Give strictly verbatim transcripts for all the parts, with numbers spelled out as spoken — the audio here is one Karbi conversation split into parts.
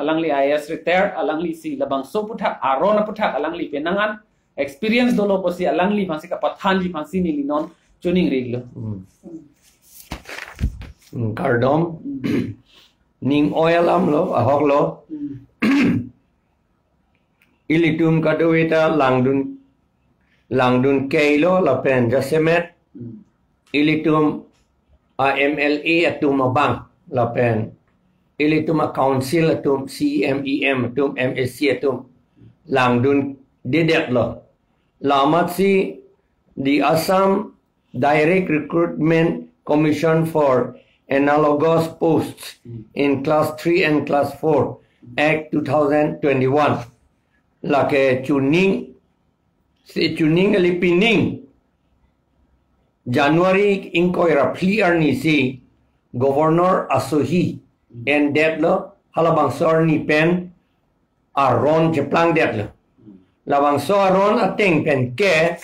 alangli I A S retired, alanglisi labangso aputhak, aron aputhak alangli penang an experience dolo pusi alangliphansi kapathanji aphansi neli non choningri lo. Hmm. Hmm, kardom. Hmm. Ning oi alam lo, ahok lo. Hmm. Ilitum kadokave ta langdun, langdun kei lo lapen jasemet. Hmm. Ilitum a M L A atum abang lapen ilitum a council atum, C E M, E M atum, M A C atum langdundedet lo. La amatsi the Assam Direct Recruitment Commission for Analogous Posts in Class three and Class four Act two thousand twenty-one. Lake chuning, si chuning kali, pining January ingkoi ra phli arni si Governor asohi endetlo, halabangso arni pen aron cheplangdetlo. Labangso aron ateng pen ke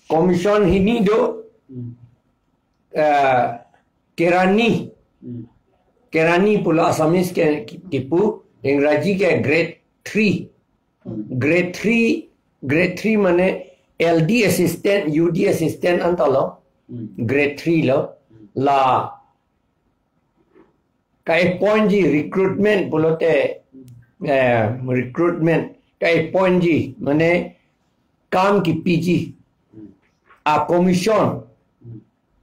commission hini do, eh, Kerani. Hmm. Kerani pulo Assamese ke kipu, Ingraji ke grade three. Hmm. Grade three, grade three mane L D assistant, U D assistant anta lo. Hmm. Grade three lo. Hmm. La ka-appointji recruitment pulote, eh, recruitment ka-appointji mane kam kipiji a commission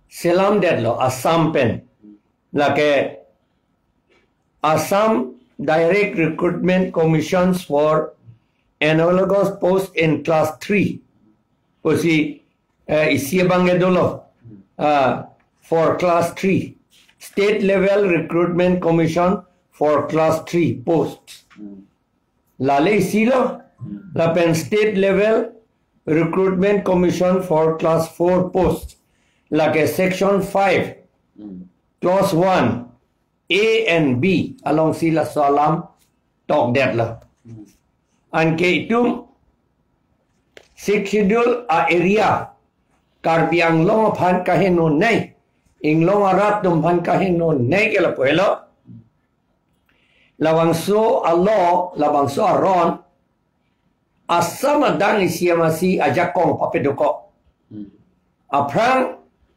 selamdetlo Assam pen. Lake Assam Direct Recruitment Commissions for Analogous Post in Class three pusi, eh, isi abang ke dolo, ah, for Class three. State Level Recruitment Commission for Class three posts. Lale isi lo, lapen State Level Recruitment Commission for Class four posts. Lake section five, clause one, A and B alongsi laso alam tokdetlo. Anke itum Sixth Schedule a-area, Karbi Anglong aphan kahenonei, inglong arat atum aphan kahenonei ke lapu helo. Labangso a-law, labangso aron, Assam adang isi amatsi ajakong papadokok. Hmm. Aphrang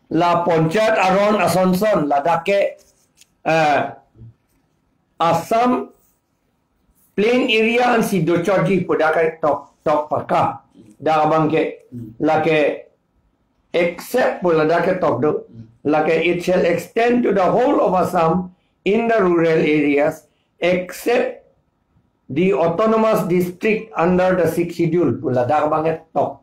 la ponchayat aron asonson ladak ke, eh, Assam plain area ansi dochotji pu dak ke tok, tok paka. Dak abang ke, hmm, lake except pu ladak ke tok do. Hmm. Lake it shall extend to the whole of Assam in the rural areas except the autonomous district under the Sixth Schedule pu ladak abang ke tok,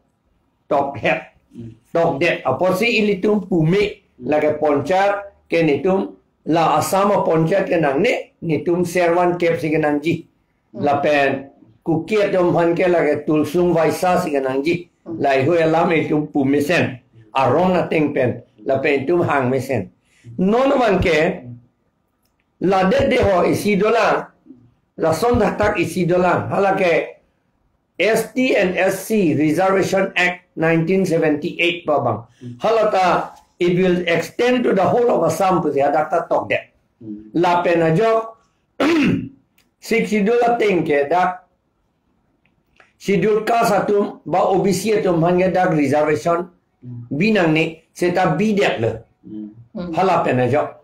tokhet, hmm, tokdet. Apotsi ilitum pume, hmm, lake ponchayat ke netum la Assam aponchayat ke nangne, netum ser van kep si kenangji. Hmm. Lapen Kuki atum aphan ke lake tulsung vaisa si kenangji. Hmm. Laheihui alam itum pumesen, aron ateng pen, lapen itum hangmesen. Non abang ke, ladet deho isi dolang, lason thakthak isi dolang, halake S T and S C Reservation Act nineteen seventy-eight pu abang. Hmm. Halata it will extend to the whole of Assam pusi hadak ta tokdet. Hmm. Lapen ajok Sixth Schedule ateng ke dak Schedule Caste atum ba O B C atum aphan ke dak reservation, hmm, bi nangne seta bidetlo. Hmm. Hmm. Hala pen ajok.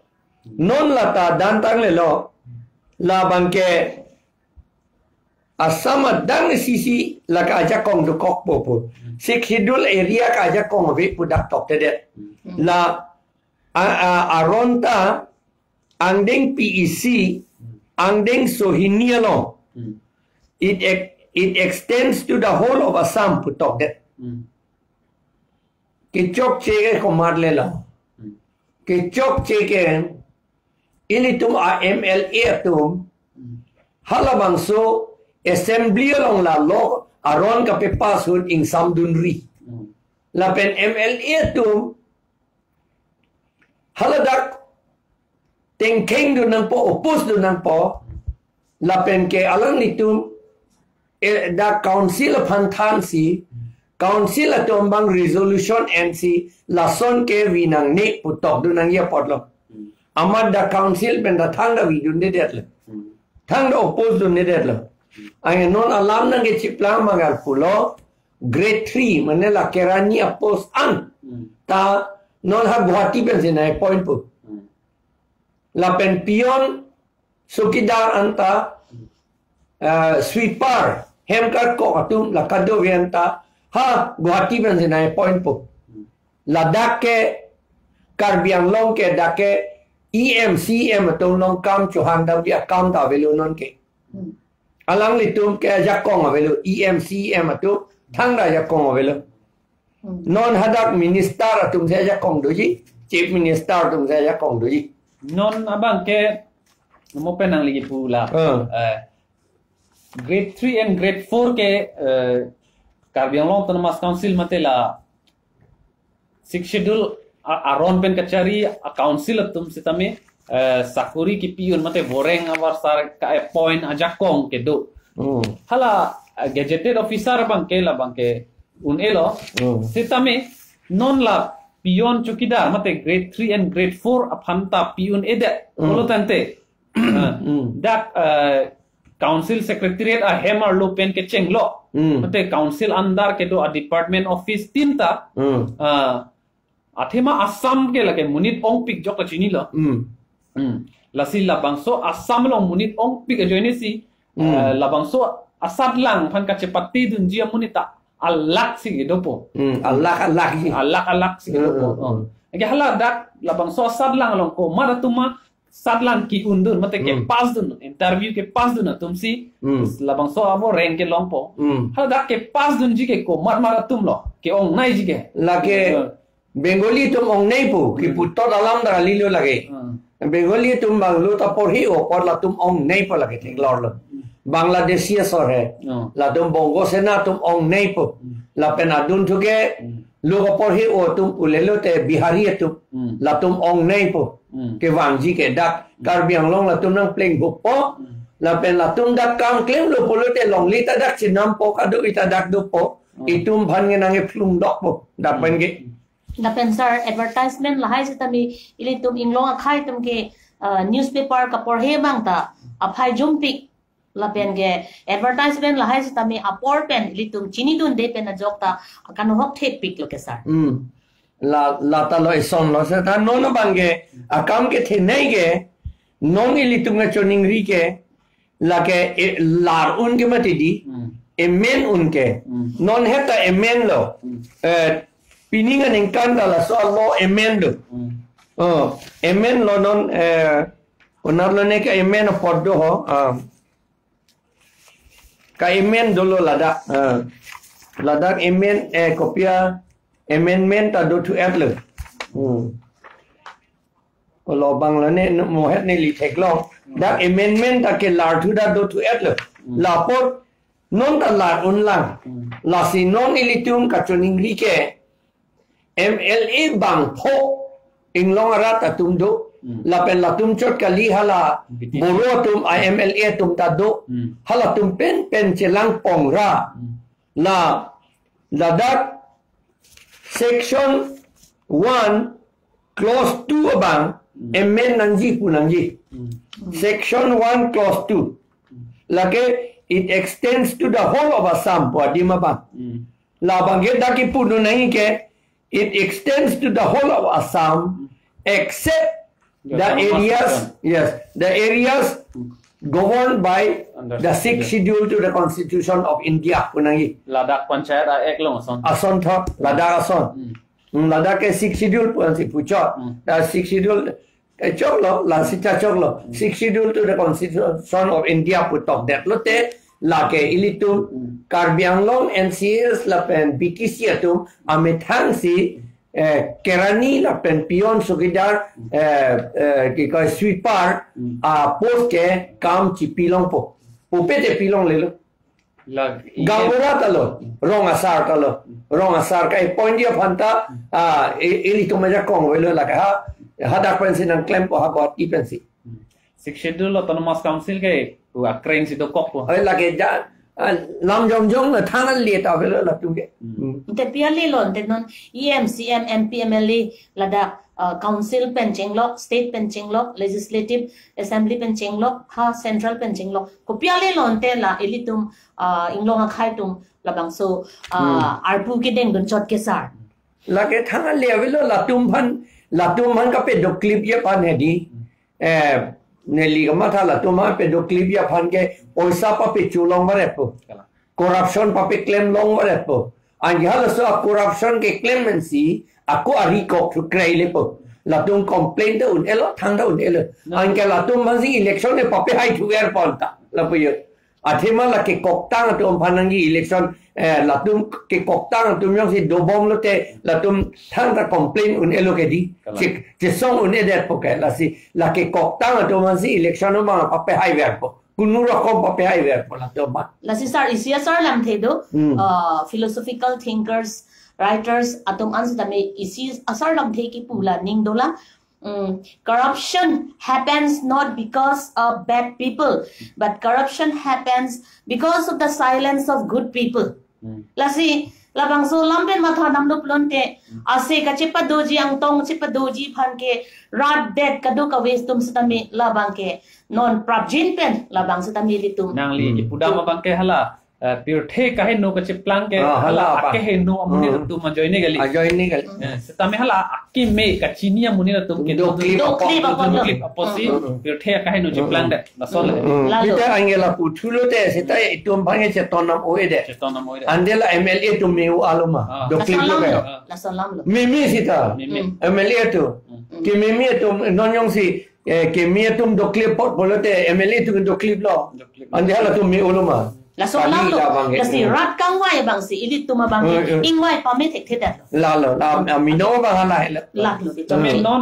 Non lata dantang lelo, labang ke Assam adang isi si lake ajakong dokok popo. Hmm. Sixth Schedule area ke ajakong ave pu dak toktedet. Hmm. La a, a, aron ta angdeng P E C, angdeng sohini along. Hmm. It ex-, it extends to the whole of Assam pu tokdet. Hmm. Kechokche ke komat lelo. Hmm. Kechokche ke ilitum a M L A atum, hmm, halabangso assembly along la law aron kapepass ahut ingsamdunri. Hmm. Lapen M L A atum haladak tengkheng dun nangpo, oppose dun nangpo, lapen ke alanglitum, eh, dak council aphan thansi, council atum abang resolution ensi, lason ke vi nangne pu tokdun nangji apotlo. Amat dak council pen dak thangta vidundedetlo. Thangta oppose dundedet lo. Anke non alam nangkechiplang mangal pulo, grade three, mane la kerani a-post an. Hmm. Ta non ha Guwahati pensi nang-appoint po. Hmm. Lapen peon, chowkidar anta, eh, sweeper, hem karkok atum la kadokave anta ha Guwahati pensi nang-appoint po. Ladak ke Karbi Anglong ke dak ke E M, C E M atum along kam chohang damji akam ta avelo non ke. Hmm. Alanglitum ke ajakong avelo, E M, C E M atum thangta ajakong avelo. Hmm. Non hadak minister atum si ajakong doji, chief minister atum si ajakong doji. Non abang ke mo pen nangli kipu la. Hmm. Eh, grade three and grade four ke, eh, Karbi Anglong Autonomous Council mate la Sixth Schedule a-, aron pen kachari a-council atum sitame, eh, sakori kipi-un mate voreng avarsar ka-appoint ajakong kedo. Hmm. Hala, eh, gazetted officer abang ke labang ke un-elo. Hmm. Sitame non la peon chowkidar mate grade three and grade four aphan ta pi-un-edet. Hmm. Pulo tangte, ah, Hmm. dak, eh, council secretariat ahem arlo pen kechenglo. Hmm. Mate council under kedo a-department office tin ta. Hmm. Ah, athema Assam ke lake monit ongpik jok ta chinilo. Hmm. Hmm. Lasi labangso Assam along monit ongpik ajoine si, Hmm. eh, labangso asatlang aphan kachepate dunji amonit ta alak si kedopo. Hmm. Alak, alak si. Alak, alak si kedopo. Hmm, hmm, Oh. hmm. Anke hala dak labangso asatlang along komat atum ma satlang ki-un dun, mate ke Hmm. pass dun, interview ke pass dun atum si, Hmm. labangso avoreng kelongpo. Hmm. Hala dak ke pass dunji ke komat mat atum lo, ke-ongnaiji ke. Lake Hmm. Bengali atum ongnei po, Hmm. kipu tot alam dak kalilo lake. Hmm. Bengali atum bang lo ta porhi-o apot latum ongnei po lake theklorlo. Hmm. Bangladeshi asor he. Hmm. Latum Bongo Sena atum ongnei po. Hmm. Lapen adun thuke Hmm. lo kaporhi-o atum pule lote Bihari atum. Hmm. Latum ongnei po. Hmm. Kevangji ke dak Hmm. Karbi Anglong latum nangplengpo. Hmm. Lapen latum dak kam klemlo pulote longle ta dak chinampo, kadokave ta dak dopo. Hmm. Itum aphan ke nangkephlung dokpo. Dak Hmm. pen ke. Lapen sir, advertisement lahai sitame ilitum inglong akhei atum ke, uh, newspaper kaporhe abang ta aphai jumpik. Lapen ke advertisement lahai sitame apor pen ilitum chinidunde pen ajok ta kanohok thepiklo ke sir. Hmm. La, la ta lo ison lo seta non abang ke akam kethenei ke non ilitum kachoningri ke lake, eh, lar un ke mati di, Hmm. emen un ke. Hmm. Non heta emen lo. Hmm. Eh, pini aningkan ta laso alo emen lo. Hmm. Oh, emen lo non, eh, onar lo ne ka emen apot do ho. Ah. Ka emen dolo ladak. Ah. Ladak emen, eh, kopi a amendment ta dothu-et lo. Hmm. Olo bang lo ne, no, mohet neli theklong. Dak amendment ta kelar thu dak dothu-et lo. Hmm. Lapot non ta lar unlang. Hmm. Lasi non ilitum kachoningri ke M L A bangpho inglong arat atum do. Hmm. Lapen latum chot kali hala B T C. Boro atum a M L A atum ta do. Hmm. Halatum pen pen chelang pongra. Hmm. La, ladak section one clause two abang Hmm. amend nangji pu nangji. Hmm. Section one clause two. Hmm. Lake it extends to the whole of Assam pu adim abang. Hmm. Labang ke dak kipu do nangji ke, it extends to the whole of Assam except The the autonomous areas, region. Yes, the areas Hmm. governed by Under the Sixth Schedule. Schedule to the Constitution of India pu nangji. Ladak Panchayat Act along ason. Ason thot, ladak ason. Hmm. Hmm, ladak ke Sixth Schedule pu ansi puchot. Hmm. The Sixth Schedule, eh, choklo, lasi ta choklo. Hmm. Sixth Schedule to the Constitution of India pu tokdet lote, lake ilitum Hmm. Karbi Anglong, N C S lapen B T C atum amethang si eh, kerani lapen peon, chowkidar, eh, eh, ki koi sweeper, Hmm. a-post ke kam chipilongpo. Pupe te pilonglelo. La, i- Gaonbura ta lo, rong asar ta lo, rong asar ka-appoint ji aphan ta, ah, i-, ilitum ajakong avelo lake ha, hadak pensi nangklempo ha Guwahati pensi. Hmm. Sixth Schedule Autonomous Council ke pu akreng si dokokpo. Oi, lake ja, ah, lam jongjong na thang an le ta avelo latum ke. Hmm. Hmm. Te pi ale lo, te non E M, C M, M P, M L A ladak uh, council pen chenglok, state pen chenglok, legislative assembly pen chenglok, ha central pen chenglok. Kopi ale lonte la ilitum, uh, inglong akhei atum labangso, uh, arpu kedengdun chot ke sir. Lake thang ale avelo latum aphan, latum aphan kapedoklipji aphan hedi. Eh, neli kamatha latum aphan pedoklipji aphan ke poisa papecholong varetpo. Kalang. Corruption papeklem long varetpo. Anke halaso a-corruption keklem pensi ako ari kok thukre lepo. Latum complain ta un-elo, thang ta un-elo. Na. Anke latum aphansi election ne papehai thuverpon ta. Lapu yo. Athema lake koktang atum aphan nangji election, eh, latum ke koktang atum jongsi dobom lote latum thang ta complain un-elo ke di. Kalang. Che, chesong un-edetpo ke lasi lake koktang atum aphansi election abang papehaiverpo. Kunu rokom papehaiverpo latum aphan. Lasi sir, isi asar lamthe do, Hmm. uh, philosophical thinkers, writers atum an sitame isi asar lamthe kipu la ning dolang. Mm, corruption happens not because of bad people, but corruption happens because of the silence of good people. Hmm. Lasi, labangso lam pen matha damlo pulote, Hmm. ase kachepadoji, angtong chepadoji aphan ke rat det kadokave atum sitame labang ke non prapjin pen labang sitame ilitum. Nangli Hmm. kipudam abang ke hala, eh, pirthe kaheno kacheplang ke Ah, hala hala apa? Akeheno amonit Hmm. atum ajoine kali. Ajoine kali. Eh, sitame hala akeme kachini amonit atum ke Doklip doklip apot. Doklip apot lo. Doklip apotsi Hmm. pirthe akaheno cheplang det. Lason le. Hmm. Lalo. Sita anke lapu thulote sita itum aphan ke cheton nam oi det. Cheton nam oi det. Ante la M L A atum me-o-alo ma. Ah. Doklip Lason lo lamlo. Ke. Lason lamlo. Mimi sita. Mimi. Hmm. M L A atum. Hmm. Ke mimi atum non jongsi, eh, keme atum doklip apot pulote M L A atum dokliplo. Doklip. Ante halatum me-olo ma. Laso Kami lamlo. Labang ke. Lasi Hmm. rat kangvai abangsi ilitum abang ke Hmm, hmm. ingvai pame thekthe det lo. Lalo, la, la, mino abang hala helo. Lalo di. Tame Hmm. non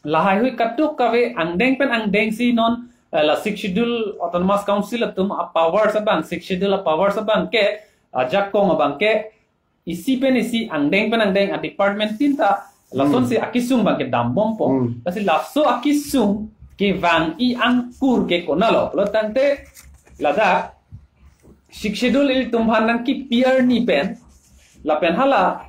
lahaihui kadokave angdeng pen angdengsi non, eh, la Sixth Schedule Autonomous Council atum a-powers abang, Sixth Schedule a-powers abang ke, ajakong abang ke, isi pen isi, angdeng pen angdeng, a-department tin ta lasonsi Hmm. akesung abang ke dambompo. Hmm. Lasi laso akesung kevang-i angkur ke konatlo pulo tangte ladak Sixth Schedule ilitum aphan nangkipi arni pen, lapen hala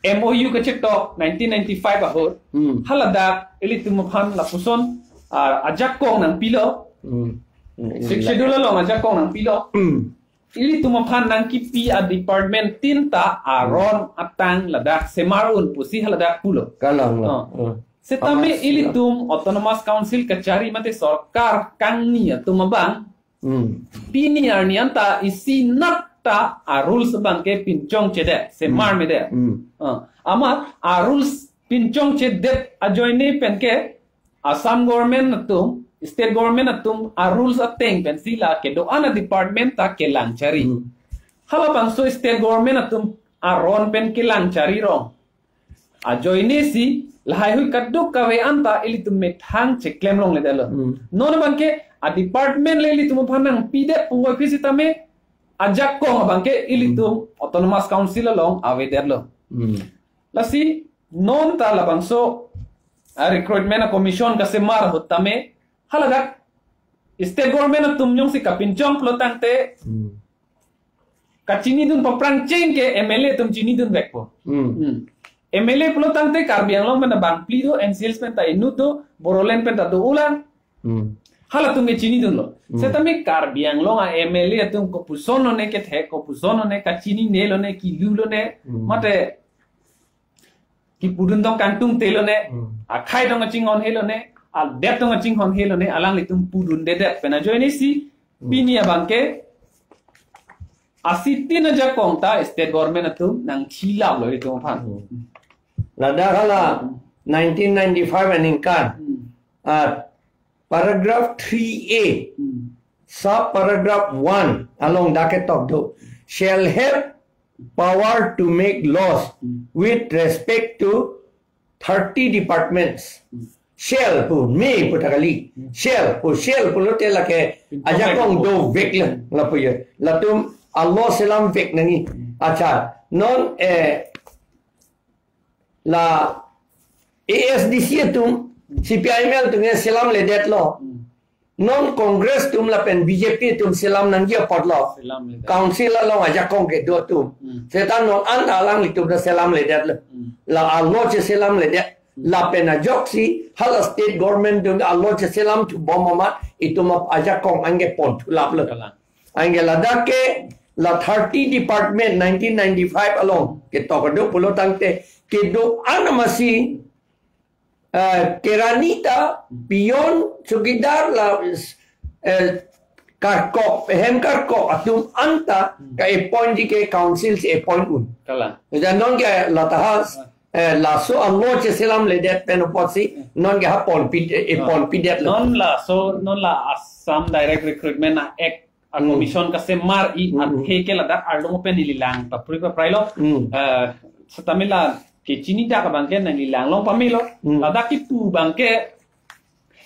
M O U kachetok nineteen ninety-five ahut, Hmm. haladak ilitum aphan lapuson, ah, ajakong nangpilo. Hmm. Hmm. Sixth Schedule along ajakong nangpilo. Hmm. Ilitum aphan nangkipi a-department tin ta aron atang ladak semar un pusi haladak pulo. Kalang lo. Oh. Oh. Sitame Amas, ilitum Autonomous Council kachari mate sorkar kangni atum abang. Hmm. Pini arni anta isi nat ta a-rules abang ke pinchongchedet, semar Hmm. medet. Hmm. Ah, amat a-rules pinchongchedet ajoine pen ke Assam government atum, state government atum a-rules ateng pensi la kedo-an a-department ta kelang chari. Hmm. Halabangso state government atum aron pen kelang chari rong ajoinesi lahaihui kadokave anta ilitum methang cheklem longledetlo. Hmm. Non abang ke a-department le ilitum aphan nangpidet pungoi phi sitame ajakong abang ke ilitum Hmm. Autonomous Council along avedetlo. Hmm. Lasi non ta labangso a-recruitment a-commission kasemar ahut tame haladak state government atum jongsi kapinchong pulo tangte Hmm. kachinidun paprang cheng ke M L A atum chinidunvekpo. Hmm. Hmm. M L A pulo tangte Karbi Anglong pen ta bangphli do, N C Hills pen ta inut do, Bodoland pen ta do-olang. Hmm. Halatum ke chinidunlo. Hmm. Setame Karbi Anglong a-M L A atum kopuson lone kethek, kopuson lone kachinine lone, kilu lone, Hmm. mate kipudun tong kangtungte lone, Hmm. akhei tong kachinghonhe lone, adet tong kachinghonhe lone, alanglitum pudundedet pen ajoinesi, Hmm. pini abang ke asitin ajakong ta state government atum nangthilaplo ilitum aphan. Hmm. Ladak hala nineteen ninety-five aningkan, Hmm. ah, paragraph three A, Hmm. sub paragraph one along dak ketok do, shall have power to make laws Hmm. with respect to thirty departments. Hmm. Shall pu, may pu ta kali. Hmm. Shall pu, shall pulote lake Pinchong ajakong vek. Dovek la, lapu yo. Latum a-law selamvek nangji. Hmm. Accha, non, eh, la A S D C atum, C P I M L atum ke selamledetlo. Hmm. Non Congress atum lapen B J P atum selam nangji apotlo. Selamledet. Council along ajakong kedo atum. Hmm. Seta non an alanglitum ta selamledetlo. Hmm. La alo cheselamledet. Hmm. Lapen ajoksi hala state government atum alo cheselamthu bom amat itum ap ajakong anke ponthulaplo. Kalang. Anke ladak ke la thirty department nineteen ninety-five along ketok kedo pulo tangte kedo an amatsi eh, kerani ta peon, chowkidar la, eh, karkok, hem karkok atum anta ka-appoint ji ke council si appoint un. Kalang. Jan non ke lata ha, eh, laso alo cheselamledet pen apotsi non ke ha ponpi, eh, ponpidetlo. Non laso, non la Assam Direct Recruitment Act a Hmm. commission kasemar i Hmm. athe ke ladak arlo pen ili lang papri paprailo. Hmm. Eh, setame la kechini dak abangke nangli langlong pamelo. Hmm. Ladak kipu abangke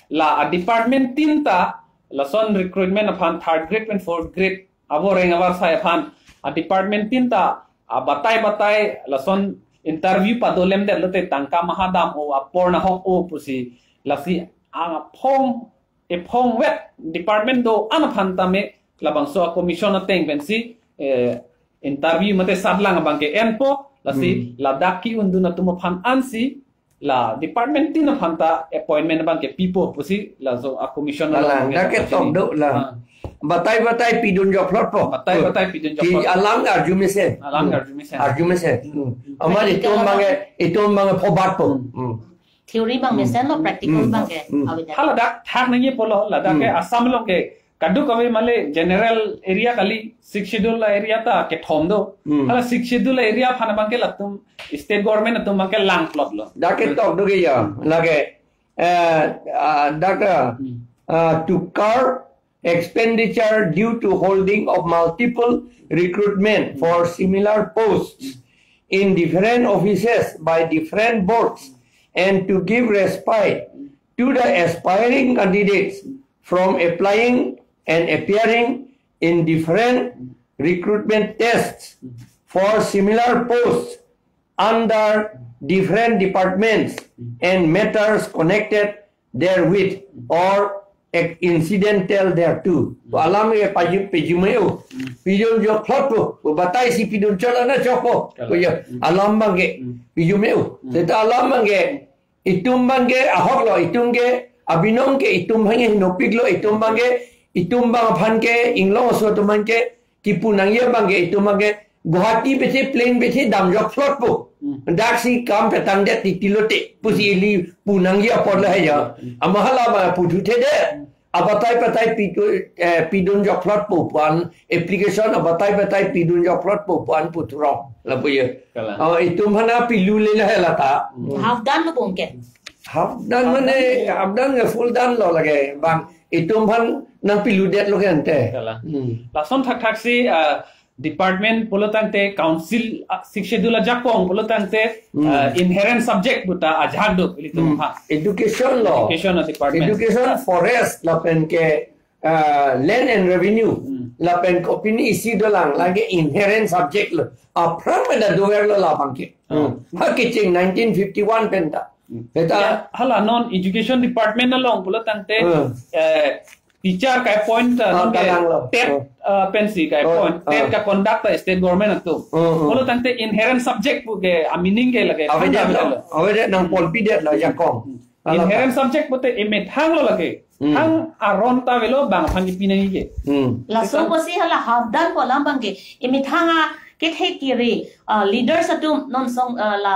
la a department tin ta lason recruitment aphan third grade pen fourth grade aboreng abarsai aphan a department tin ta a batai batai lason interview padolemdetlo te tangka mahadam o apor nahok o pusi lasi angphong ephong vet department do-an aphan tame labangso a commission ateng pensi, eh, interview mate satlang abangke enpo lasi Hmm. ladak ki-undun atum aphan ansi la department tin aphan ta appointment abangke pipo pusi laso a commission along Kalang, abangke dak ketok do la. Ah. Batai batai pidun jokplotpo. Batai batai pidun Ki jokplot. Alam arju mesen. Alam arju mesen. Arju mesen. Hmm. Hmm. Amat Practical itum abang. Abangke, itum abangke phobatpo. Hmm. Hmm. Theory abang Hmm. mesen lo, practical Hmm. abangke Hmm. avedetlo. Hala dak thak nangji apotlo, ladak ke Hmm. Assam along ke kadokave male general area kali, Sixth Schedule area ta kethom do. Hmm. Hala Sixth Schedule area aphan abangke latum state government atum abangke langplotlo. Dak ketok do ke ya, lake, eh, ah, dak, Hmm. ah, to curb expenditure due to holding of multiple recruitment for similar posts in different offices by different boards and to give respite to the aspiring candidates from applying and appearing in different recruitment tests for similar posts under different departments and matters connected therewith or ac-, incidental thereto. Hmm. Alam ke paju-, pejumeo. Hmm. Pidun jokplotpo. Batai si pidun chot ana chokpo. Kalang. Ko ya, Hmm. alam abangke. Hmm. Pejumeo. Hmm. Seta alam abangke. Itum abangke ahoklo. Itum ke abinong ke itum abangke hinopiklo. Itum abangke. Itum abang aphan ke inglong aso atum abangke kipu nangji abangke itum abangke Guwahati bethe plane bethe dam jokplotpo. Hmm. Daksi kam petangdet titi lote pusi ili pu nangji apotlo he ya. Hmm. Amat hala ma puthuthedet. Abatai batai pitu, eh, pidun jokplotpo pu-an application abatai batai pidun jokplotpo pu-an puthurong. Lapu ya. Kalang. Oh, itum aphan pilu le la he lata. Hmm. Half done lo bang ke. Half done mane, half done ke full done lo lake. Bang, itum aphan nangpiludetlo ke ante. Kalang. Hmm. Lason thakthak si, ah, department pulo tangte council, ah, Sixth Schedule ajakong pulo tangte, Hmm. ah, inherent subject pu ta ajahak do ilitum Hmm. ha. Education lo. Education department. Education, forest lapen ke, ah, land and revenue. Hmm. Lapen kopine isi dolang lake inherent subject lo. Aphrang pen ta doverlo labangke. Hmm. Hmm. Ha kecheng nineteen fifty-one pen ta. Hmm. Seta Ya, hala non education department along pulo tangte, Hmm. eh, teacher ka-appoint, ah, Ah, non ke kalanglo. TET, Hmm. ah, pensi ka-appoint, Hmm. TET Ah. ka-conduct ta state government atum. Hmm, hmm. Pulo tangte inherent subject pu ke, ah, meaning ke lake, Avedetlo, thangta avedetlo. Avedetlo, nangponpidetlo, jakong. Hmm. Alata. Inherent subject pute emethanglo lake. Hmm. Thang aron ta avelo bang aphan kipi nangji ke. Hmm. Laso Seta- pusi hala half done pu alam abangke. Emethang a kethe kiri, ah, leaders atum non song, ah, la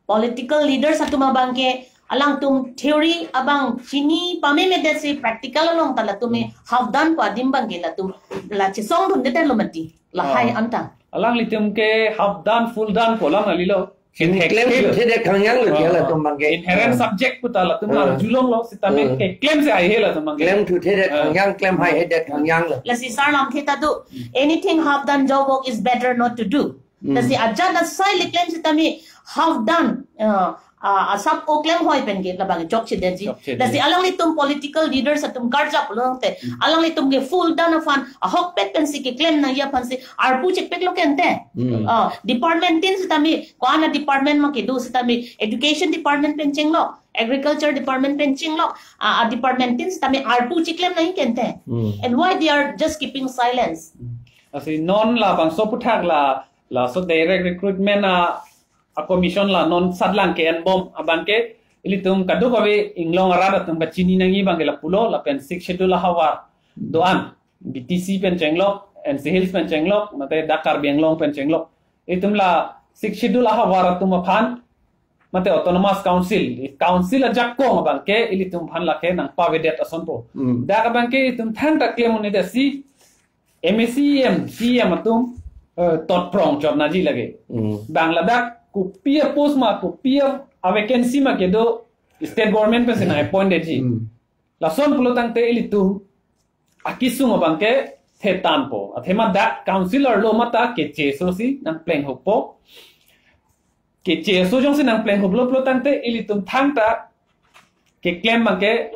political leaders atum abangke alangtum theory abang chini pamemedet si practical along ta latum e half done pu adim abangke latum la chesongdundetlo mati lahai Ah. anta. Alanglitum ke half done, full done pu alam kalilo. Chini Kethek claim ke. Thuthedet khangjang lo dia Ah. latum abangke. Inherent Ah. subject pu ta latum Ah. arjulonglo sitame Ah. keklem si haihe latum abangke. Claim thuthedet Ah. khangjang, claim haihedet khangjang lo. Lasi sar lamthe ta do. Hmm. Anything half done job work is better not to do. Hmm. Lasi ajat asai le claim sitame half done, uh, uh, asap o claim hoi pen ke labang chokchedetji. Chokchedetji. Lasi alanglitum political leaders atum karjap lo te. Hmm. Alanglitum ke full done aphan ahokpet pensi keklem nangji aphansi arpu chekpeklo ke ante. Hmm. Uh, department tin sitame, ko-an a department ma kedo sitame, education department pen chenglo, Agriculture Department pen chenglok, a, a department tin sitame arpu chiklem nangji ke ante. Hmm. And why they are just keeping silence? Lasi non labangso aputhak la, laso direct recruitment a, a commission la non satlang ke-enbom abangke ilitum kadokave inglong arat atum kachini nangji abangke lapulo, lapen Sixth Schedule ahavar do-an, B T C pen chenglok, N C Hills pen chenglok, mate dak Karbi Anglong pen chenglok. Itum la Sixth Schedule ahavar atum aphan, mate Autonomous Council, council ajakong abangke ilitum aphan lake nangpavedet asonpo. Hmm. Dak abangke itum thangta klem un-edetsi, M A C M, C M atum, eh, totprong chot nangji lake. Hmm. Bang ladak kopi a-post ma, kopi a-vacancy ma kedo state government pensi nang-appoint detji. Hmm. Lason pulo tangte ilitum akesung abangke thetanpo. Athema dak council arlo mate keche asosi nangplenghuppo. Keche aso jongsi nangplenghuplo pulo tangte ilitum thangta keklem abangke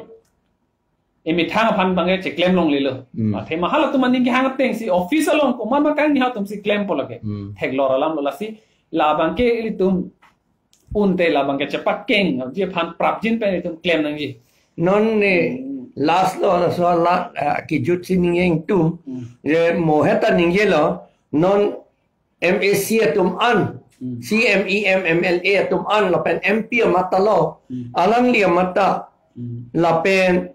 emethang aphan abangke cheklem longlelo. Hmm. Athema halatum aning kehang atengsi office along komat ma kangni halatumsi klempo lake. Hmm. Theklor alamlo lasi labangke ilitum unte labangke chepakengji aphan prapjin pen itum klem nangji. Non ne Hmm. last lo, laso la, eh, kijut si ningje ingtung. Hmm. Je mo heta ningjelo, non M A C atum an, Hmm. C M, E M, M L A atum an, lapen M P amat ta lo, Hmm. alangli amat ta, Hmm. lapen,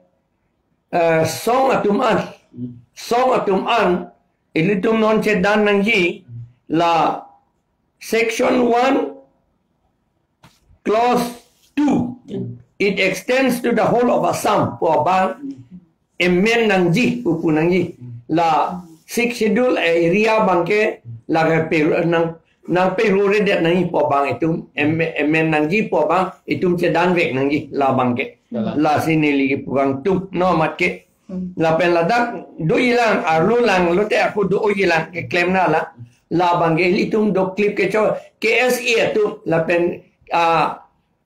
eh, song atum an, Hmm. song atum an, ilitum non chedan nangji, la section one, clause two, it extends to the whole of Assam pu abang amend nangji, pu pu nangji. La Sixth Schedule area abangke la ke pe nang, nangperuredet nangji pu abang itum am-, amend nangji pu abang itum chedanvek nangji labangke. Dalam. Lasi neli kepu kangtung no amat ke. Hmm. Lapen ladak dojilang, arlolang, lote ako dojilang, keklem nanglang. Labangke ilitum doklip kecho, K S A atum, lapen, ah,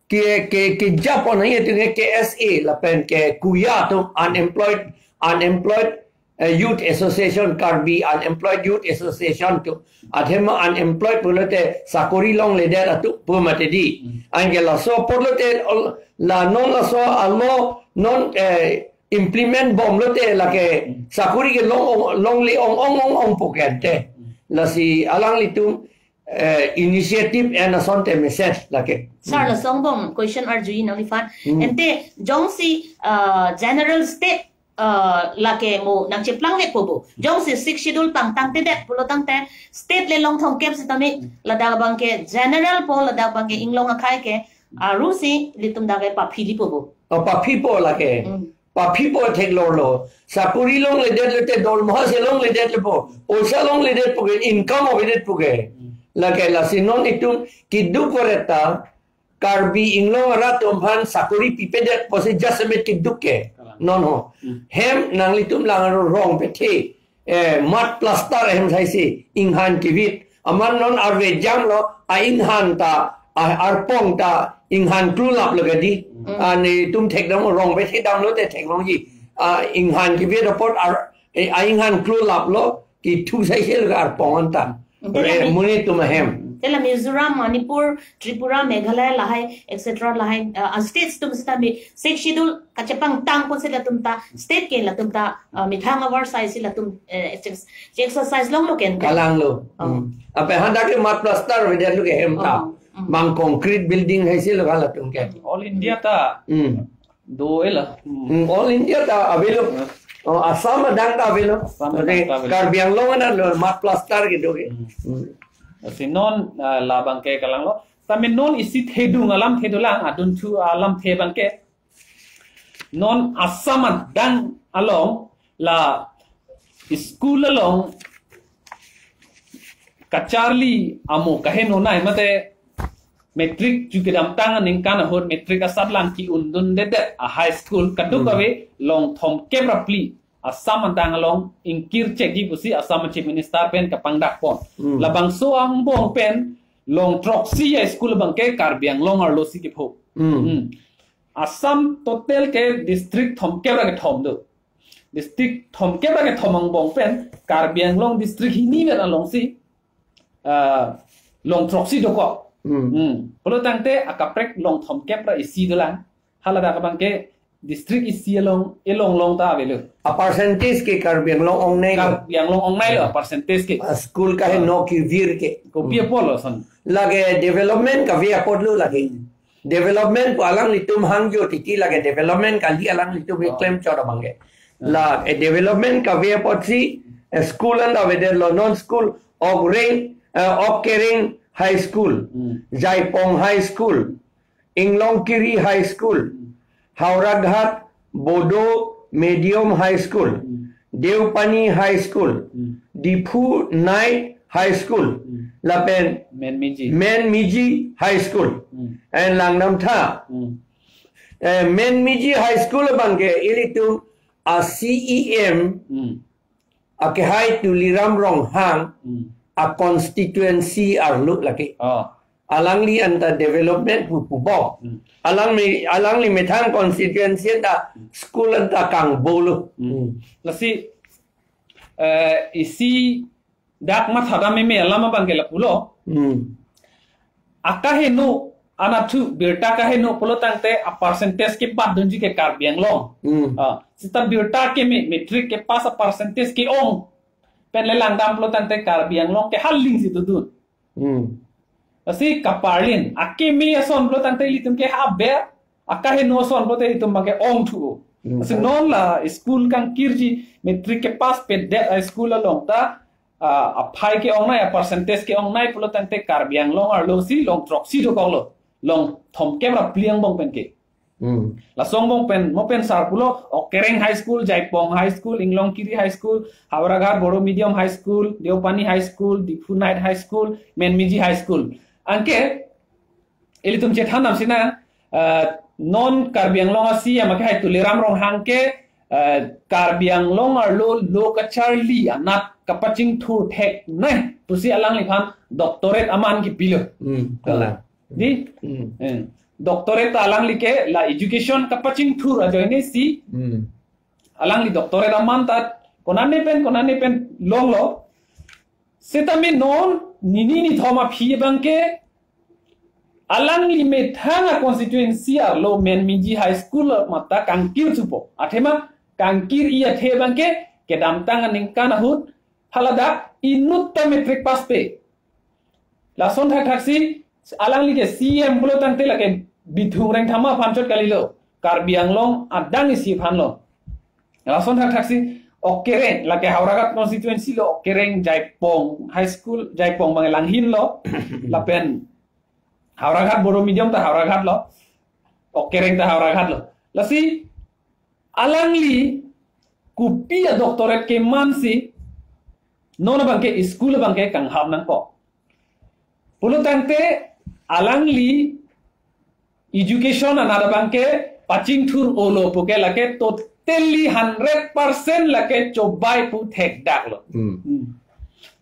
ke, ke, kejapon nangji atum ke K S A, lapen ke kuya atum, unemployed, unemployed, eh, Youth Association, Karbi Unemployed Youth Association atum. Athema unemployed pulote sakori longledet atum pu mati di. Hmm. Anke laso pulote ol-, la non laso alo non, eh, implement bomlote lake sakori ke long ong, longle ong ong ong ong pu ke ante. Lasi alanglitum, eh, initiative en asonte mesen lake. Sir, Hmm. lason angbong question arjuji nangliphan. Hmm. Ante jongsi, uh, general state, uh, lake mo nangcheplang vekpo bo. Jongsi Sixth Schedule pangtangtedet pulo tangte state le long thomkep sitame ladak abangke general po, ladak abangke inglong akhei ke arusi ilitum dak ke paphi dipo bo. Oh, paphipo lake. Hmm. Paphipo theklorlo. Sakori longledet lote dormoha si longledet lepo. Poisa longledet pu ke, income avedet pu ke. Lake lasi non itum keduk koreta Karbi inglong arat atum aphan sakori pipedet pusi jasemet keduk ke. Kalang. Non ho. Hmm. Hem nanglitum lang rong pethe. Eh, mud plaster hem saisi inghan kivit. Amat non arve jamlo, a inghan ta, a arpong ta inghan klulaplo ke di. Hmm. Ane itum thekdam rong pethe damlote theklongji. A inghan kivit apot ar, eh, a inghan klulaplo, kethu saisilo ke arpong anta. Ante Eh, lami- monit atum ahem. Ante la Mizoram, Manipur, Tripura, Meghalaya lahai, et cetera lahai, uh, states atum sitame Sixth Schedule kachepangtang ponsi latum ta state ke latum ta, uh, methang avarsai si latum, eh, exercise, exercise longlo ke ante. Kalanglo. Oh. Hmm. Ape hadak ke mud plaster avedet lo ke hem ta. Oh. Hmm. Bang concrete building haisilo halatum ke. All India ta Hmm. do-elo. Hmm. Hmm, all India ta avelo. Hmm. Oh, Assam adang ta avelo. Assam adang ta avelo. Karbi Anglong anlo mud plaster kedo ke. Hmm. Hmm. Lasi non, ah, labangke kalanglo. Tame non isi thedung alamthe dolang, adunthu alamthe abangke. Non Assam adang along la school along kacharli amo kahenonei mate matric ju kedamtang aningkan ahut matric asatlang ke-undundedet a high school kaduk Hmm. kave long thomkep ra phli Assam adang along ingkir chekji pusi Assam Chief Minister pen kapangdakpon. Hmm. Labangso angbong pen long throksi a school abangke Karbi Anglong arlosi kepho. Hmm. Hmm. Assam total ke district thomkep ra kethom do. District thomkep ra kethom angbong pen Karbi Anglong district hini vet alongsi, ah, long throksi dokok. Hmm. Hmm. Pulo tangte akaprek long thomkep ra isi dolang. Haladak abang ke district isi along, elong long ta avelo. A percentage ke Karbi Anglong ong nai lo. Karbi Anglong ong nai lo, a percentage ke. A school kaheno kevir ke. Kopi apotlo son. Lake development kave apotlo lake. Development pu alanglitum hangjo titi lake development kali alanglitum Oh. Klem chot abang ke. La, eh, development kave apotsi, eh, school an avedetlo, non school, Okreng, eh, Okereng High School, Hmm. Jaipong High School, Inglongkiri High School, Howraghat Bodo Medium High School, Hmm. Deopani High School, Hmm. Diphu Knight High School, Hmm. lapen Menmiji. Menmiji High School. Hmm. And Langdamtha. Hmm. Eh, Menmiji High School abang ke ilitum a C E M Hmm. akehai Tuliram Ronghang Hmm. a constituency arlo lake. Oh. Alangli anta development pu pubok. Hmm. Alangli, alangli methang constituency anta school anta kangbolo. Hmm. Hmm. Lasi, eh, isi dak mathadam meme alam abang ke lapulo. Hmm. Akaheno anatthu birta kaheno pulo tangte a percentage kebatdunji ke Karbi Anglong. Hmm. Ah, seta birta keme, matric kepass a percentage ke-ong pen le langdam pulo tangte Karbi Anglong ke haling si dodun. Hmm. Lasi kaparlin, akeme ason pulo tangte ilitum ke haber, akaheno ason pulote ilitum abang ke ongthu. Hmm. Lasi non la school kangkirji, matric kepass pedet a school along ta, ah, aphai ke-ong nai, a percentage ke-ong nai pulo tangte Karbi Anglong arlo si long throksi dokoklo, long thomkep ra phli angbong pen ke. Hmm. Laso angbong pen, mo pen sar pulo, Okereng High School, Jaipong High School, Inglongkiri High School, Howraghat Bodo Medium High School, Deopani High School, Diphu Knight High School, Menmiji High School. Anke, ilitum chethan nam sina, eh, non Karbi Anglong a C E M akehai Tuliram Ronghang ke, eh, Karbi Anglong arlo lo kacharli anat kapachingthur thek nai pusi alangliphan doctorate aman kepilo. Hmm, kalang. Di? Hmm. Eh, doctorate ta alangli ke la education kapachingthur ajoine si. Hmm. Alangli doctorate aman ta konane pen, konane pen longlo. Setame non nini nithom aphi abang ke alangli methang a constituency arlo Menmiji High School mata kangkir thupo. Athema kangkir-i athe abang ke kedamtang aningkan ahut haladak inutta matric pass pe. Lason thakthaksi alangli ke C E M pulo tangte lake Bithung Rengthama aphan chot kalilo. Karbi Anglong adang isi aphanlo. Lason thakthaksi Okereng, lake Howraghat constituency lo, Okereng Jaipong High School, Jaipong abang langhin lo. Lapen Howraghat Bodo Medium ta Howraghat lo. Okereng ta Howraghat lo. Lasi alangli kopi a doctorate keman si non abang ke school abang ke kanghap nangkok. Pulo tangte alangli education anat abang ke pachingthur-olo pu ke lake totally hundred percent lake chobai pu thekdaklo. Hmm. Hmm.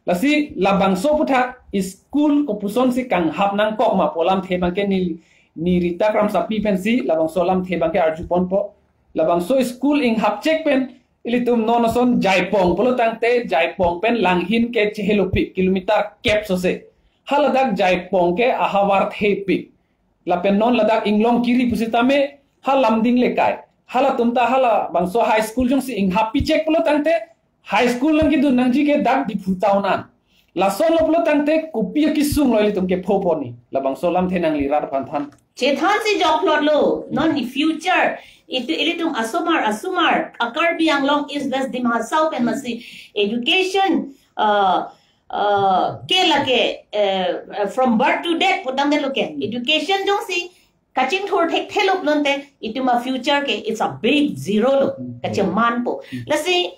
Lasi labangso aputhak school kopuson si kanghap nangkok ma pu alamthe abang ke ni, ni Rita Kramsapi pensi labangso alamthe abang ke arjuponpo. Labangso school inghapchek pen ilitum non ason Jaipong pulo tangte Jaipong pen langhin ke chehelopik kilometer kep sose. Haladak Jaipong ke ahavar thepik. Lapen non ladak Inglongkiri pusitame ha Lumding Lekai. Halatum ta halabangso high school jongsi inghap pichek pulo tangte high school nangkedun nangji ke dak Diphu town an. Lason lo pulo tangte kopi akesung lo ilitum kepho poni. Labangso alamthe nangli rat aphan than. Chethan si jok plot lo, non di future. Itu ilitum asomar, asomar, a Karbi Anglong East West Dima Hasao pen masi education, uh, uh, ke lake, uh, from birth to death, putang de lo ke. Hmm. Education jongsi kachingthur thekthelup nonte, itum a future ke, it's a big zero lo, Hmm. kachemanpo. Hmm. Lasi,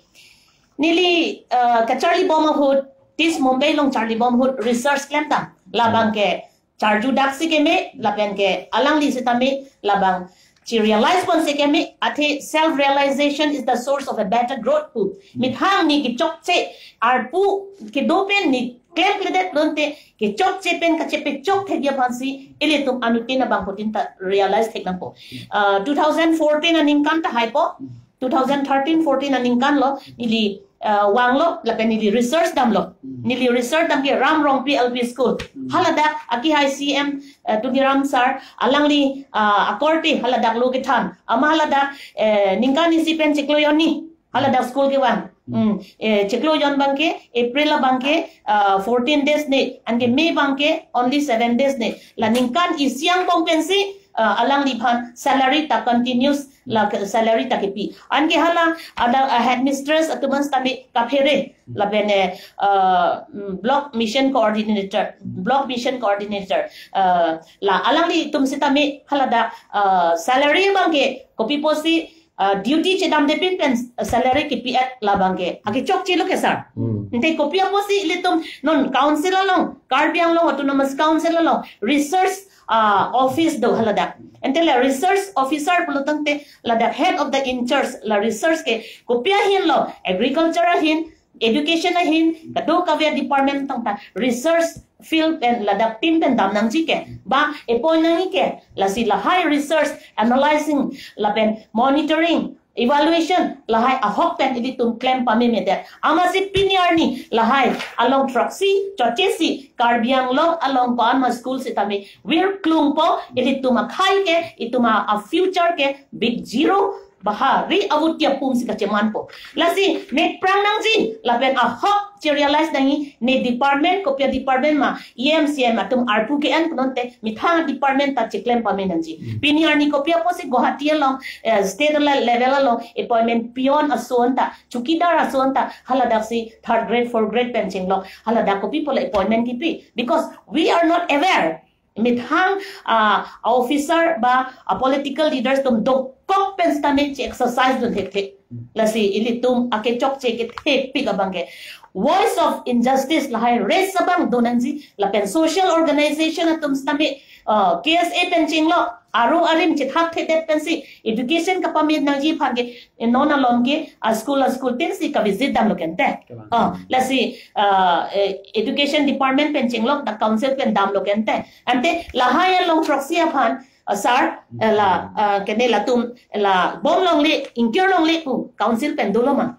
neli, uh, kacharlibom ahut, TISS Mumbai along charlibom ahut, research klemtang. Labang ke, charjudaksi keme, lapen ke alangli sitame, labang chi-realize ponsi keme, athe self-realization is the source of a better growth pu. Methang ni kechokche, arpu kedo pen ni klemkledet nonte, kechokche pen kachepechok thekji aphansi, ilitum anuttin abangphutin ta realize thek nangpo. Uh, two thousand fourteen aningkan tahaipo, two thousand thirteen fourteen aningkan lo, ili uh, vanglo, lapen neli research damlo. Neli research dam ke Ram Rongpi L P School. Haladak akehai C M, uh, Tuliram sir, alangli, uh, akorte haladak lo kethan. Amat haladak, uh, ningkan isi pen chiklo jon ni haladak school kevang. Hmm. Eh, chiklo jon abangke, April abangke, uh, fourteen days ne, anke May abangke only seven days ne. La ningkan isi angbong pensi, uh, alangliphan salary ta continuous, la ke-, salary ta kepi. Anke hala ada, uh, headmistress atum an sitame kaphere, lapen, eh, uh, mm, block mission coordinator, block mission coordinator, uh, la alanglitum sitame haladak, uh, salary abangke kopi pusi, uh, duty chedamde pin pen, uh, salary kepi-et la abangke. Akechokche lo ke sir. Hmm. Ante kopi apotsi ilitum non council along, Karbi Anglong Autonomous Council along research, uh, office do haladak. Ante la research officer pulo tangte ladak head of the in charge la research ke kopi ahin lo, agriculture ahin, education ahin, kadokave department tangta research field pen ladak team pen dam nangji ke, ba appoint nangji ke, lasi lahai research, analyzing, lapen monitoring, evaluation, lahai ahok pen ilitum klem pamemedet. Amatsi pini arni lahai along throksi, chotchesi, Karbi Anglong along ko-an ma school sitame virklungpo, ilitum akhei ke, itum a, a future ke big zero, bahari avuti apum si kachemanpo. Lasi mek prang nangji, lapen ahok che-realize nangji, ne department, kopi a department ma, E M C M atum arpu ke-en pulote, methang department ta chiklem pame nangji. Hmm. Pini arni kopi apotsi Guwahati along, eh, state le-, level along, appointment peon ason ta, chowkidar ason ta, haladak si third grade, fourth grade pen chenglok, haladak kopi pulo appointment kipi. Because we are not aware. Methang, ah, officer ba, ah, political leaders atum dokok pen sitame che-exercise dun thekthe. Lasi ilitum akechokche kethepik abangke. Voice of injustice lahai raise abang do nangji, lapen social organization atum sitame, ah, K S A pen chenglo, arum arim chethap thedet pensi, education kapame nangji aphan ke, eh, non along ke, a school, a school tin si ka-visit damlo ke ante. Kevang. Ah, lasi, ah, eh, education department pen chenglok, dak council pen damlo ke ante. Ante lahai along throksi aphan, ah, sir, eh, la, ah, kene latum, la bom longle, ingkir longle pu council pen dolo ma?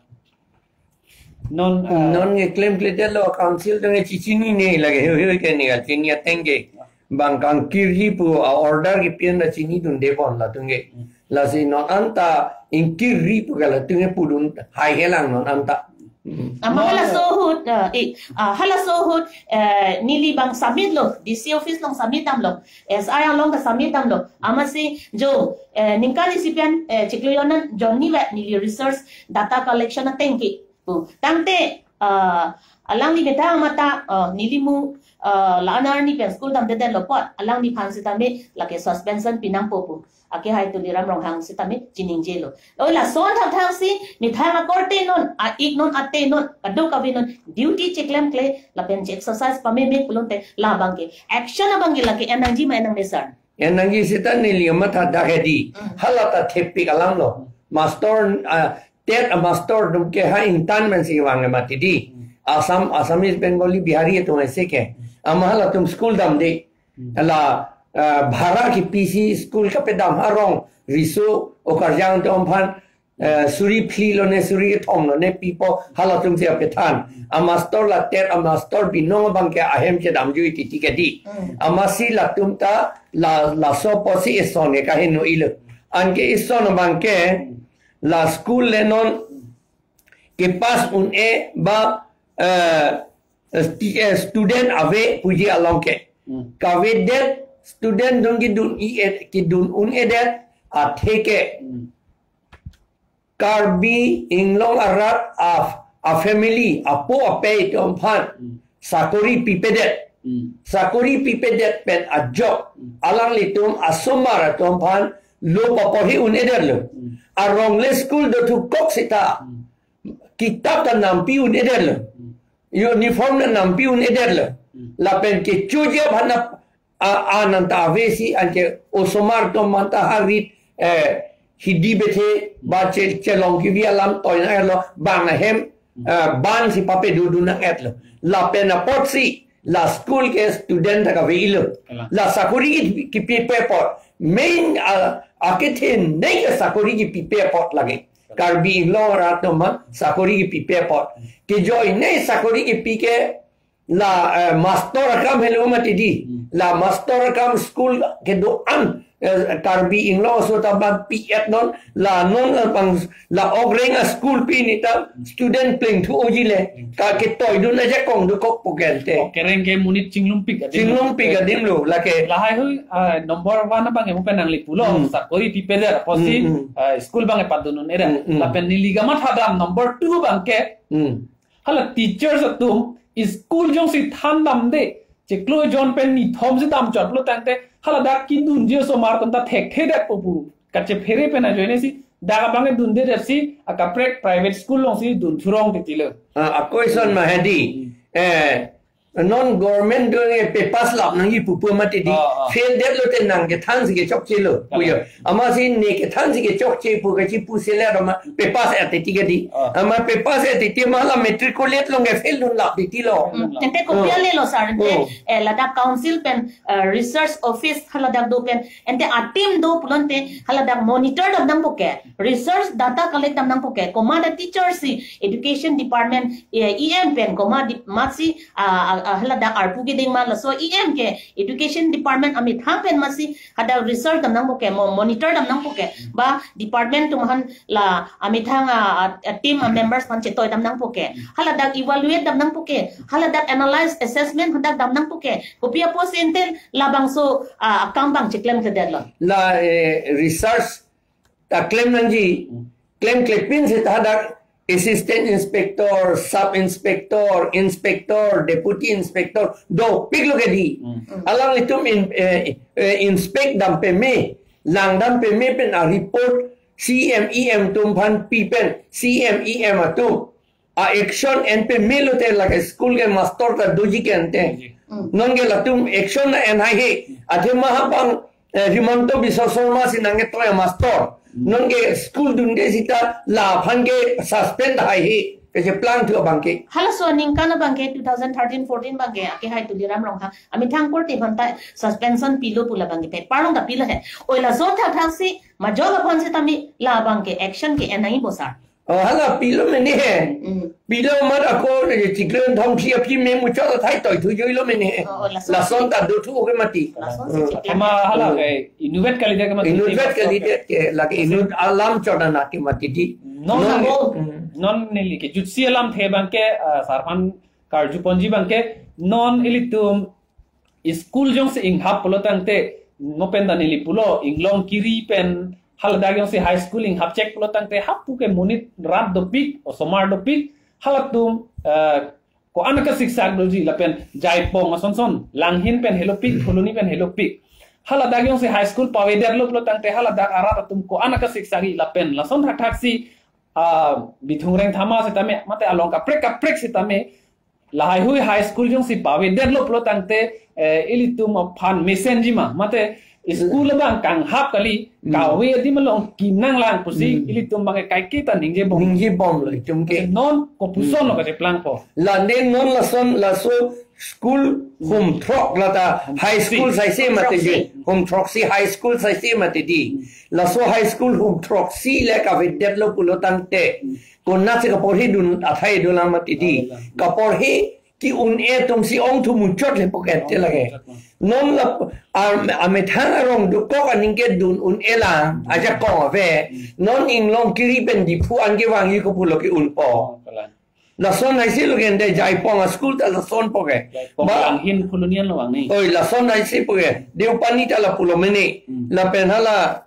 Non, ah, non nge klemkledetlo, council atum nge chechinine lake, hoi hoi ke ne kachini ateng ke. Bang kangkirji pu a-order kepi an ta chinidunde pon latum ke. Hmm. Lasi non anta ingkirji pu ke latum ke pudun haihelang non anta. Hmm. Amat halaso ahut, eh, eh, ah, halaso ahut, eh, neli bang submit lo, D C office along submit damlo, S I along ta submit damlo. Amatsi jo, eh, ningkan isi pen, eh, chiklo jon an jon ni vet neli research data collection ateng ke pu. Tangte, ah, alangli methang amat ta, ah, neli mu, ah, la-an arni pen school damdedetlo apot, alangliphan sitame lake suspension pinangpo pu. Akehai Tuliram Ronghang sitame chiningjelo. Oi lason thangthang si, methang akorte non, a-ik non, ate non, kadokave non, duty chiklemkle, lapen che-exercise pameme pulote, la abangke. Action abangke lake en nangji ma en nangne sir? En nangji seta neli amat hadak hedi. Hmm. Hala ta thepik alam lo. Master, ah, TET a-master atum ke ha ingtan pensi vang mati di. Hmm. Assam, Assamese, Bengali, Bihari atum aise ke. Amat halatum school damde. Hmm. La, ah, bhara kepisi school kapadam arong riso okarjang atum aphan, eh, suri phli lone suri kethom lone pipo halatum si apethan. A-master la TET a-master binong abangke ahem chedamjui titi ke di. Hmm. Amatsi latum ta la, laso apotsi ison ke kaheno ilo. Anke ison abangke la school le non kepass un-e ba, eh, sti-, eh, student ave puji along ke. Hmm. Kavedet student atum kedun-i-e, kedun un-edet athe ke. Hmm. Karbi Anglong arat a, a-family, apo apei atum aphan, hmm, sakori pipedet. Hmm. Sakori pipedet pen ajok, hmm, alanglitum asomar atum aphan lo paporhi un-edetlo. Hmm. Arong le school dothukok seta, hmm, kitap ta nampi un-edetlo. Hmm. Uniform ta nampi un-edetlo. Hmm. Lapen kechoji aphan a, a, ananta avesi anke osomar atum anta harit, eh, hidi bethe ba che-, chelong kevi alam toinanglo bang ahem, eh, ban si papedudu nang-etlo. Lapen apotsi la school ke student ta kave-ilo. Kalang. La sakori ki-, kipipe apot. Main, ah, akethenei ke sakori kipipe apot lake. Karbi Anglong arat atum ma sakori kipipe apot. Kejoine sakori kipi ke la, eh, master akam helo mati di. Hmm. La master akam school kedo-an, eh, Karbi Anglong aso ta ban pi-et non, la non la pang la ogreng a school pi ni ta student plengthu oji le. Ka ketoidun ajakong dokok pu ke ante. Oh, kereng ke monit chinglungpik adim. Chinglungpik adim lo, lake. Lahai hui, ah, number one abang emu penang li pulo, Hmm. sakori pipedet apotsi, Hmm, hmm. ah, school abang epadun un-e ra. Hmm, hmm. Lapen neli kamatha dam number two abang ke, Hmm. hala teachers atum, school jongsi thandamde, chiklo jon pen nithom si damchot lo tangte, hala dak kedunji osomar atum ta thekthedet po pu. Kachephere pen ajoine si, dak abang dundedet si, akaprek private school alongsi dun thurong titi lo. Ah, a question ma hedi. Eh, non government do nge pass lap nangji pupu mati di. Ah, ah. Fail det lote nang kethan si kechokche lo. Ah. Puyo. Amatsi ne kethan si kechokche pu kachipu sele ro ma pass et titi ke di. Ah. Ama pass et titi ma la matriculate along ke fail dun lap titi lo. Hmm. Ante kopia Oh. le lo sir, ante, Oh. eh, ladak council pen, eh, research office haladak do pen, ante a team do pulote haladak monitor dam nangpo ke, research data collect dam nangpo ke, komat a teacher si education department, eh, E M pen, komat di, matsi, ah, ah, ah, haladak arpu keding ma laso E M ke education department amethang pen matsi hadak research dam nangpo ke, mo-, monitor dam nangpo ke, ba department atum aphan la amethang a, a, a team a members aphan chetoi dam nangpo ke, haladak evaluate dam nangpo ke, haladak analyze assessment hadak dam nangpo ke, kopi apotsi ante labangso, ah, akam abang chiklemkledet lo. La, eh, research ta klem nangji, klem klepin si ta hadak assistant inspector, sub inspector, inspector, deputy inspector, dopik lo ke di. Hmm. Alanglitum in, eh, eh, inspect dam peme, lang dam peme pen a report C M E M atum aphan pi pen, C M E M atum a action en peme lote lake school ke master ta doji ke ante. Doji. Hmm. Non ke latum action na en haihe. Athema ha bang, eh, Himanta Biswa Sarma si nangketoi master. Hmm. Non ke school dunde sita laphan ke suspend haihe. Kecheplang thu abang ke. Halaso aningkan abang ke two thousand thirteen fourteen abang ke akehai Tuliram Ronghang amethang korte aphanta suspension pilo pu labang ke paper along ta pilo he. Oi laso thakthak si majok aphan sitame labang ke action ke en nangji bo sir. Oh, hala pilo mene he. Mm. Pilo mat ako ne chiklo thomsi aphi me muchot athai toi thu joi lo mene he. Oh, oh, lason. Lason ta do thu ke mati. Lason si Hmm. chiklo. Athema hala Hmm. ke inutvet kalidet ke mati. Inutvet kalidet ke lake inut alam chot anak ke mati di. Non Non nang ke, Hmm. non neli kejutsi alamthe abang ke, ah, sir aphan karjuponji abang ke non ilitum school jongsi inghap pulo tangte, mo pen ta neli pulo, Inglong Kiri pen haladak jongsi high school inghap chek pulo tangte, hapu ke monit rat dopik, osomar dopik, halatum, eh, ko-an akasiksak doji lapen Jaipong asonson, Langhin pen helopik, Phuloni pen helopik. Haladak jongsi high school pavedetlo pulo tangte, haladak arat atum ko-an akasiksak-ji lapen lason thakthak si, ah, Bithung Rengthama sitame, mate along kaprek kaprek sitame, lahai hui high school jongsi pavedetlo pulo tangte, eh, ilitum aphan mesenji ma, mate school abang kanghap kali, Hmm. kave adim along kim nanglang pusi, Hmm. ilitum abang kaike ta ningjebom. Ningjebom lo itum ke. Non kopuson lo Hmm. kacheplangpo. Lande non lason laso school hum throk lata high school Si. saise mati je. Hum throksi. Hum throksi high school saise mati di. Laso high school hum throksi le kavedetlo pulo tangte. Konatsi kaporhi dun athai dolang mati di. Adolang. Kaporhi ke-un-e atum si ong thu muchot le pocket te lake. Ong thu muchot. Non la, am-, amethang arong dokok aning ke dun un-e lang, ajakong ave. Hmm. Non Inglong Kiri pen Diphu an kevangji ko pulo ke-unpo. Oh, kalang. Lason haisi lo ke ante Jaipong a school ta lason po ke. Jaipong Ba Langhin Phuloni an lo vangji. Oi, lason haisi po ke. Deopani ta la pulo mene. Hmm. Lapen hala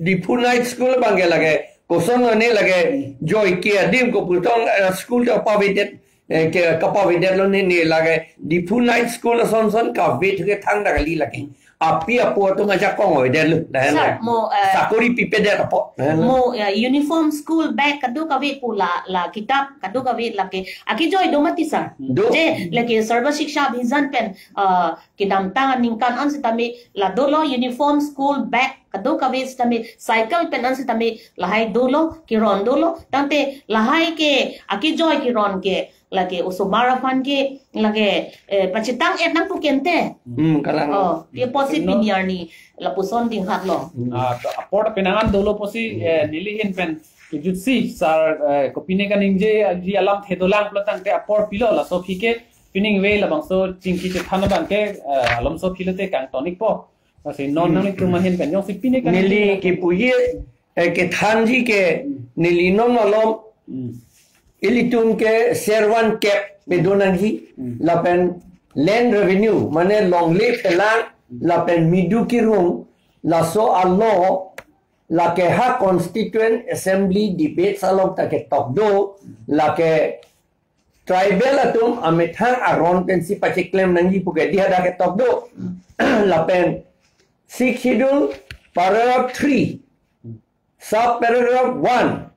Diphu Night School abang ke lake, koson lo ne lake, Hmm. Joy ke adim ko putong, eh, school ta pavedet, eh, ke kapavedetlo ne ne lake, Diphu Night School asonson kave thu ke thangta kali lake. Api apo atum ajakong oidet lo, dah Sir, lo. mo, eh, Sakori pipedet apo, dah lo. mo, eh, uniform school bag kadokave pu la, la kitab kadokave lake. Akejoi do mati sir. Do. Je, lake Sarva Shiksha Abhiyan pen, eh, kedamtang aningkan an sitame la dolo uniform school bag kadokave sitame cycle pen an sitame lahai dolo keron dolo tangte lahai ke akejoi keron ke lake osomar aphan ke lake, eh, pachethang et nangpo ke ante. Hmm, kalang. Oh, dia posi No. pini arni lapuson dinghak lo. Hmm. Ah, to apor penangan dolo pusi, Hmm. eh, neli ahin pen Jutsi sar, eh, kopine kaningjeji alamthe dolang pulo tangte apor pilo, laso aphi ke pining ave labangso chingki chethan abang ke, eh, alomso aphi lote kangtonikpo. Lasi non Hmm. nanglitum ahin pen jongsi pine kaningje neli kipuji, eh, kethanji ke Hmm. neli non malom Hmm. ilitum ke servan kep pedonangji Hmm. lapen land revenue, mane longle phelang lapen midu kirung, laso alo lake ha constituent assembly debates along ta ketok do, lake tribal atum amethang aron pensi pacheklem nangji pu ke di hadak ketok do. Lapen Sixth Schedule paragraph three, sub paragraph one,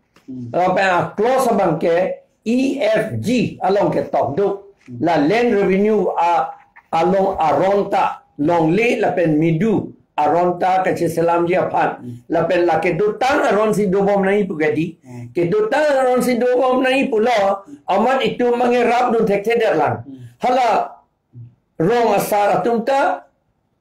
lapen a-clause abang ke E F G along ketok do. La land revenue a along aron ta longle lapen midu aron ta kacheselamji aphan. Lapen lake dotang aronsi dobom nangji pu ke di. Kedotang aronsi dobom nangji pulo, amat itum mangerap dun thekthedet lang. Hala rong asar atum ta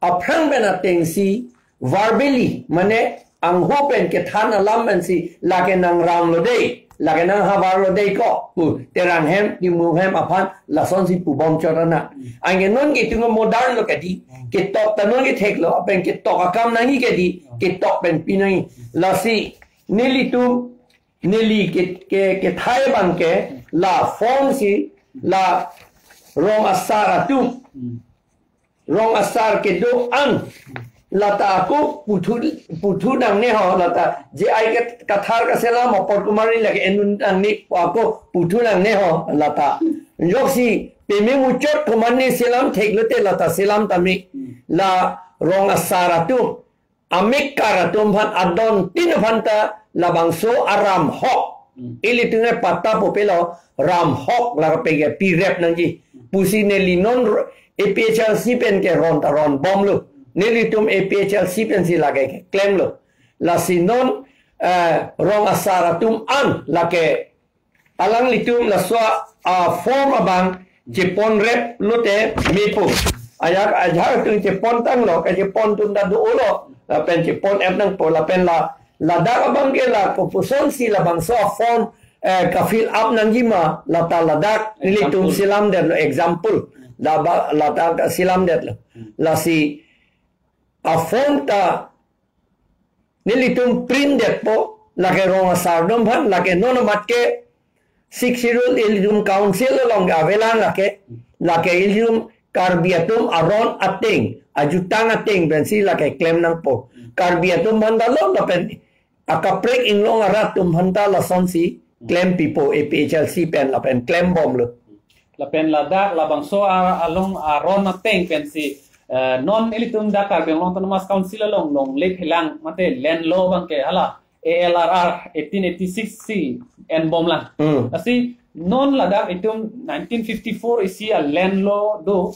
aphrang pen atengsi verbally, mane angho pen kethan alam pensi lake nangramlo dei, lake nanghavarlo dei ko pu Terang hem, Timung hem aphan lasonsi pubom chot ana. Anke non ke itum modern lo ke di, ketok ta non kethek lo, pen ketok akam nangji ke di, ketok pen pi nangji. Lasi nelitum, neli ke, ke, kethai abang ke la form si la rong asar atum, rong asar kedo-an lata ako puthu, puthu nangne ho, lata J I Kathar kaselam apot kumari lake enun nangne ako puthu nangne ho lata. Joksi peme muchot komatne selam theklote lata selam tame. La rong asar atum, amekar atum aphan adon tin aphan ta labangso aram hok. Ilitum ke patta pu pelo ram hok la kapege pirep nangji pusi neli non A P H L C pen ke ron ta ronbomlo. Nelitum A P H L C pensi lake keklemlo. Lasi non, eh, rong asar atum an lake alanglitum laso a form abang cheponrep lote mepo. Ajak ajak atum chepontanglo, kachepon atum ta do-olo, lapen chepon-ep nangpo, lapen la ladak abang ke la kopusonsi labangso a form, eh, ka-fill up nangji ma, lata ladak nelitum Example. selamdetlo, example. Laba, ladak selamdetlo. Lasi a form ta nelitum print detpo, lake rong asar atum aphan, lake non amat ke Sixth Schedule ilitum council along ke avelang lake, lake ilitum Karbi atum aron ateng, ajutang ateng pensi lake klem nangpo. Karbi atum aphan ta lo, lapen akaprek inglong arat atum aphan ta lasonsi klem pipo A P H L C pen lapen klembomlo. Lapen ladak labangso a-, along aron ateng pensi, eh, non ilitum dak Karbi Anglong Autonomous Council along longle phelang mate land law abang ke hala A L R R eighteen eighty-six si enbomlang. Hmm. Lasi non ladak itum nineteen fifty-four isi a land law do,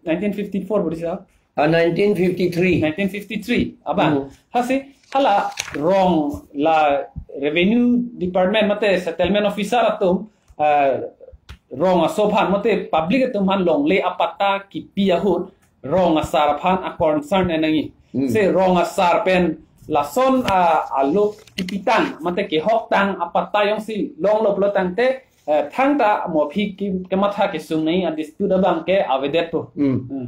nineteen fifty-four budi sa? Ah, nineteen fifty-three. Nineteen fifty-three abang. Hmm. Lasi hala rong la revenue department mate settlement officer atum, ah, rong aso aphan mate public atum aphan longle apatta kipi ahut rong asar aphan a concern enangji. Hmm. Se rong asar pen lason, ah, alo kipitang mate kehoktang apatta jongsi longlo pulo tangte, eh, thangta mo aphi ki, kematha kesung nangji a dispute abang ke avedetpo. Hmm. Hmm.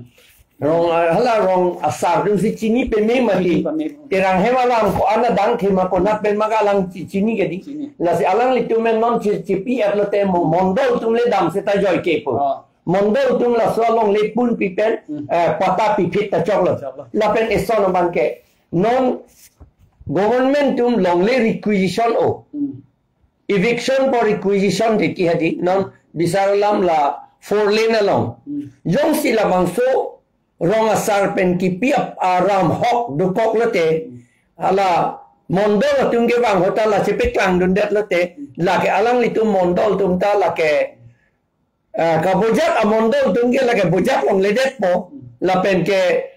Rong, ah, hala rong asar atumsi chini peme mati. Chini peme. Terang hem alam ko-an adang thema konat pen ma ke alang chi-, chini ke di. Chini. Lasi alanglitum non chi-, chipi-etlote mo mondol atum le dam seta joike po. Ah. Mondol atum laso along le pun pipen, Hmm. eh, patta piphit ta choklo. Choklo. Lapen eson abang ke non government atum longle requisition o. Hmm. Eviction pu requisition dei ke hadi, non bisar alam la four lane along. Hmm. Jongsi labangso rong asar pen kipi ap-, aram hok dokoklote, hala mondol atum kevang ahut ta la chepeklang dundetlote, lake alanglitum mondol atum ta lake, ah, kabojak amondol atum ke lake bojak longledetpo, lapen ke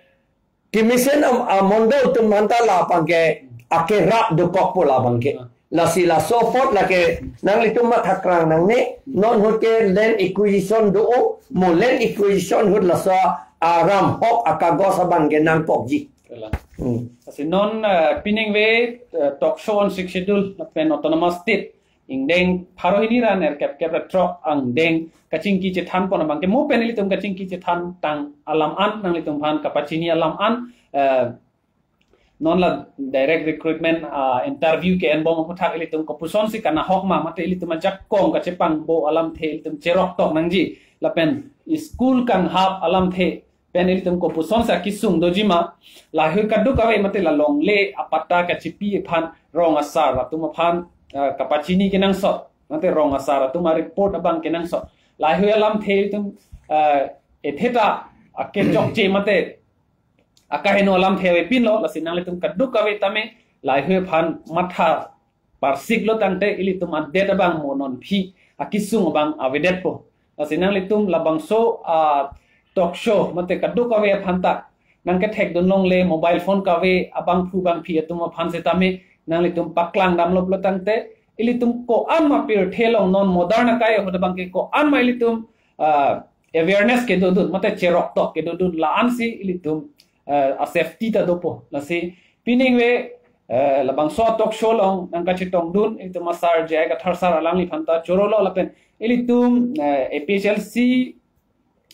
kemesen am-, amondol atum aphan ta labang ke akerap dokokpo labang ke. Lasi laso apot lake nanglitum mathakrang nangne, non ahut ke land acquisition do-o, mo land acquisition ahut laso aram hok akagos abang ke nangkokji. Hmm. Lasi non uh, piningve uh, talk show on Sixth Schedule lapen autonomous state ingdeng pharo hini ra nerkep kep ra throk angdeng kachingki chethan pon abang ke mo pen ilitum kachingki chethan tang alam an nanglitum aphan kapachini alam an uh, non la direct recruitment uh, interview ke-enbom aphuthak ilitum kopuson si kanahok ma mate ilitum ajakong kachepangbo alamthe ilitum cherok tok nangji lapen school kanghap alamthe pen ilitum kopuson si akisung doji ma lahei kadokave mate la longle apatta kachipi aphan rong asar atum aphan uh, kapachini kenangsot mate rong asar atum a-report abang kenangsot lahei alamthe ilitum uh, etheta akechokche mate akaheno alamthe avepinlo lasi nanglitum kadokave tame lahei aphan matha parsiklo tangte ilitum adet abang mo non phi akisung abang avedetpo. Lasi nanglitum labangso uh, talk show mate kadokave aphan ta nangkethekdun longle mobile phone kave abangphu bangphi atum aphan setame nanglitum paklang damloplo tangte ilitum ko-an ma pirthe along non modern akai ahut abang ke ko-an ma ilitum uh, awareness kedodun mate cherok tok kedodun la-an si ilitum uh, a-safety ta dopo. Lasi piningve uh, labangso talk show along nangkachetongdun ilitum asar J I Kathar sar alangliphan ta chorolo lapen ilitum uh, A P H L C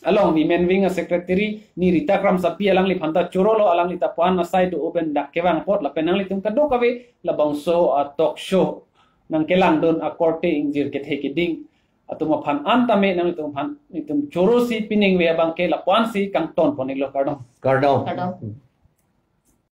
along Women Wing a-secretary ni Rita Kramsapi alangliphan ta chorolo alanglita puan asai do oben dak kevang apot lapen nanglitum kadokave labangso uh, talk show nangkelangdun akorte ingjir kethe keding atum aphan an tame nanglitum aphan itum choro si piningve abang ke lapuan si kangton pon-iklo kardom. Kardom. Kardom.